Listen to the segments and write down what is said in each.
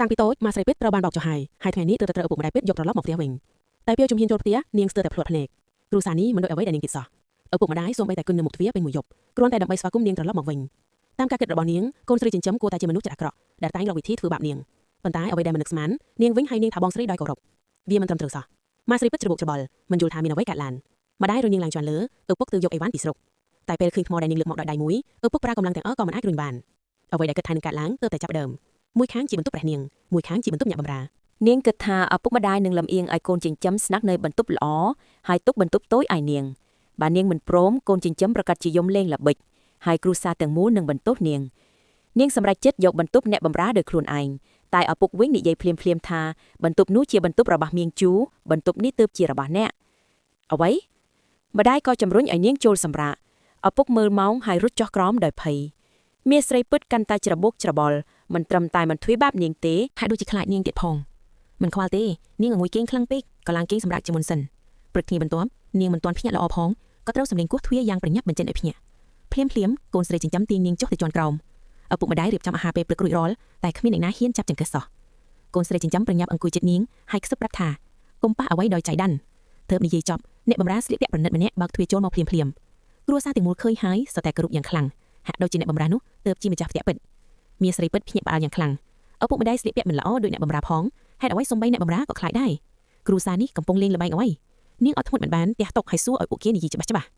តាំងពីតូចម៉ាស្រីពិតត្រូវបានបោកចុះហើយហើយថ្ងៃនេះទើបតែត្រូវឪពុកម្ដាយពិតយកត្រឡប់មកផ្ទះវិញតែពេលជំហានចូលផ្ទះនាងស្ទើរតែភ្លាត់ភ្នែកគ្រួសារនេះមិនដូចអ្វីដែលនាងគិតសោះឪពុកម្ដាយសូម្បីតែគុណនៅមុខទ្វារពេញមួយយប់គ្រាន់តែដើម្បីស្វាគមន៍នាងត្រឡប់មកវិញតាមការគិតរបស់នាងកូនស្រីចិញ្ចឹមគួរតែជាមនុស្សចិត្តអាក្រក់ដែលតែងរកវិធីធ្វើបាបនាងប៉ុន្តែអ្វីដែលមិននឹកស្មាននាងវិញឲ្យនាងថាបងស្រីដោយគោរពវាមិនត្រឹមត្រូវសោះម៉ាស្រីពិតច្របូកច្របល់មិនយល់ថាមានអ្វីកើតឡើងម្ដាយរុញនាងឡើងជាន់លើឪពុកទៅយកអីវ៉ាន់ពីស្រុកតែពេលឃើញថ្មដែលនាងលើកមកដោយដៃមួយឪពុកប្រើកម្លាំងទាំងអស់ក៏មិនអាចរុញបានអ្វីដែលគិតថានឹងកើតឡើងទើបតែចាប់ដើមមួយខាងជាបន្ទប់ព្រះនាងមួយខាងជាបន្ទប់អ្នកបម្រើ នាងគិតថាឪពុកម្ដាយនឹងលំអៀងឲ្យកូនចិញ្ចឹមស្នាក់នៅបន្ទប់ល្អហើយទុកបន្ទប់តូចឲ្យនាងបើនាងមិនព្រមកូនចិញ្ចឹមប្រកាសជាយំលេងល្បិចហើយគ្រួសារទាំងមូលនឹងបន្ទោសនាងនាងសម្រេចចិត្តយកបន្ទប់អ្នកបម្រើដោយខ្លួនឯងតែឪពុកវិញនិយាយភ្លាមៗថាបន្ទប់នោះជាបន្ទប់របស់មៀងជូបន្ទប់នេះទើបជារបស់អ្នកអ្វីម្ដាយក៏ជំរុញឲ្យនាងចូលសម្រាកឪពុកមើលម៉ោងហើយរត់ចុះក្រោមដោយភ័យមាស្រីពិតកាន់តែច្របូកច្របល់មិនត្រឹមតែមិនទ្វាបាបនាងទេ ហាក់ដូចជាខ្លាចនាងទៀតផងមិនខ្វល់ទេនាងងងុយគេងខ្លាំងពេកក៏ឡើងគេងសម្រាប់ជាមុនសិនព្រឹកថ្ងៃបន្ទាប់នាងមិនទាន់ភ្ញាក់ល្អផងក៏ត្រូវសម្លេងគោះទ្វារយ៉ាងប្រញាប់បញ្ចេញឲ្យភ្ញាក់ភ្លាមភ្លាមកូនស្រីចិញ្ចឹមទាញនាងចុះទៅជាន់ក្រោមឪពុកម្ដាយរៀបចំអាហារពេលព្រឹករួចរាល់តែគ្មានអ្នកណាហ៊ានចាប់ចង្កឹះសោះកូនស្រីចិញ្ចឹមប្រញាប់អង្គុយជិតនាងហើយខ្សឹបប្រាប់ថាកុំប៉ះអ្វីដោយចៃដន្យទើបនិយាយចប់អ្នកបម្រើស្លៀកពាក់ប្រណិតម្នាក់បើកទ្វារចូលមកភ្លាមភ្លាមគ្រួសារទាំងមូលឃើញហើយសុទ្ធតែគោរពយ៉ាងខ្លាំងហាក់ដូចជាអ្នកបម្រើនោះទើបជាម្ចាស់ផ្ទះពិតមាស្រីពិតភ្ញាក់ផ្អើលយ៉ាងខ្លាំង ឪពុកម្ដាយស្លៀកពាក់មិនល្អដូចអ្នកបម្រើផងហេតុអ្វីសំបីអ្នកបម្រើក៏ខ្លាចដែរគ្រួសារនេះកំពុងលេងល្បែងអ្វីនាងអត់ធ្មត់មិនបានទះតុកឲ្យសួរឲ្យពួកគេនិយាយច្បាស់ច្បាស់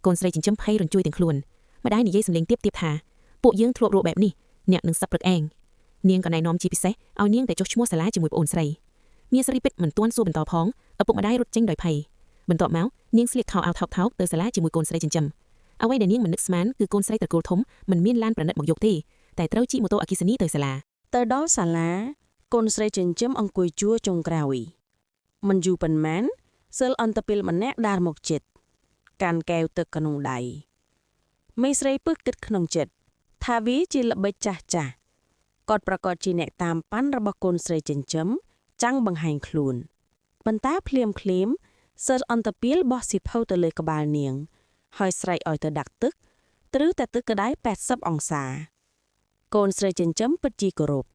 កូនស្រីចិញ្ចឹមភ័យរញ្ជួយទាំងខ្លួនម្ដាយនិយាយសំឡេងទៀបទៀបថាពួកយើងធ្លាប់រកបែបនេះអ្នកនឹងសឹកព្រឹកឯងនាងក៏ណែនាំជាពិសេសឲ្យនាងតែចុះឈ្មោះសាលាជាមួយប្អូនស្រីមាស្រីពិតមិនទាន់សួរបន្តផងឪពុកម្ដាយរត់ចេញដោយភ័យបន្ទាប់មកនាងស្លៀកខោអាវថោកថោកទៅសាលាជាមួយកូនស្រីចិញ្ចឹមអ្វីដែលនាងមិននឹកស្មានគឺកូនស្រីត្រកូលធំមិនមានឡានប្រណិតមកយកទេតែត្រូវជិះម៉ូតូអគ្គិសនីទៅសាលា ទៅដល់សាលាកូនស្រីចិញ្ចឹមអង្គុយជួរចុងក្រោយមិនយូរប៉ុន្មានសិលអន្តពលម្នាក់ដើរមកចិត្តកាន់កែវទឹកក្នុងដៃមេស្រីពឹកគិតក្នុងចិត្តថាវាជាល្បិចចាស់ចាស់គាត់ប្រកាសជាអ្នកតាមប៉ាន់របស់កូនស្រីចិញ្ចឹមចាំងបង្ហាញខ្លួនប៉ុន្តែភ្លាមភ្លាមសិលអន្តពលបោះស៊ីភៅទៅលើក្បាលនាង ហើយស្រែកឲ្យទៅដាក់ទឹកត្រូវតែទឹកក្តៅ80អង្សា កូនស្រីចិញ្ចឹមពិតជាគោរព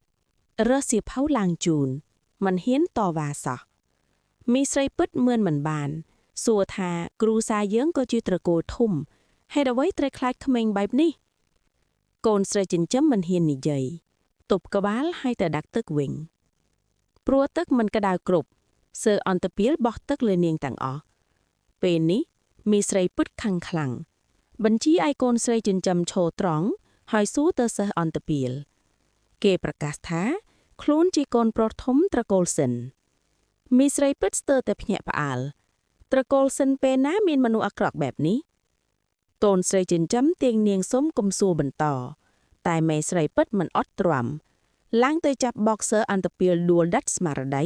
រើសសៀវភៅឡើងជូនមិនហ៊ានតវ៉ាសោះមីស្រីពិតមឿនមិនបាន សួរថាគ្រូសាយើងក៏ជាត្រកូលធំហេតុអ្វីត្រូវខ្លាចក្មេងបែបនេះកូនស្រីចិញ្ចឹមមិនហ៊ាននិយាយទប់ក្បាលហើយទៅដាក់ទឹកវិញព្រោះទឹកមិនក្តៅគ្រប់សើអន្តពាលបោះទឹកលើនាងទាំងអស់ពេលនេះមីស្រីពិតខឹងខ្លាំងបញ្ជីឲ្យកូនស្រីចិញ្ចឹមឈរត្រង់ ហើយសួរទៅសិស្សអន្តពាល គេប្រកាសថា ខ្លួនជាកូនប្រុសធំត្រកូលសិនមីស្រីពិតស្ទើរតែភ្ញាក់ផ្អើលត្រកូលសិនពេលណាមានមនុស្សអាក្រក់បែបនេះតូនស្រីចិញ្ចឹមទាងនាងសុំគុំសួរបន្ត តែមេស្រីពិតមិនអត់ទ្រាំឡើងទៅចាប់បកសើអន្តពាលដួលដាច់ស្មារតី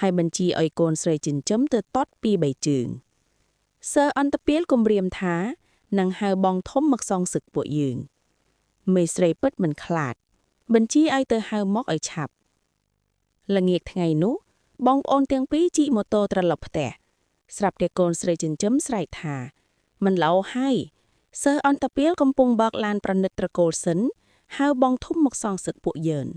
ហើយបញ្ជាឲ្យកូនស្រីចិញ្ចឹមទៅតត់ពីបីជើងសើអន្តពាលគំរាមថានឹងហៅបងធំមកសងសឹកពួកយើង មេស្រីពិតមិនខ្លាច បញ្ជាឲ្យទៅហៅមកឲ្យឆាប់ល្ងាចថ្ងៃនោះបងប្អូនទាំងពីរជិះម៉ូតូត្រឡប់ផ្ទះស្រាប់តែកូនស្រីចិញ្ចឹមស្រែកថាមិនល្អហើយសិស្សអន្តពាលកំពុងបើកឡានប្រណិតត្រកូលសិនហៅបងធំមកសងសឹកពួកយើង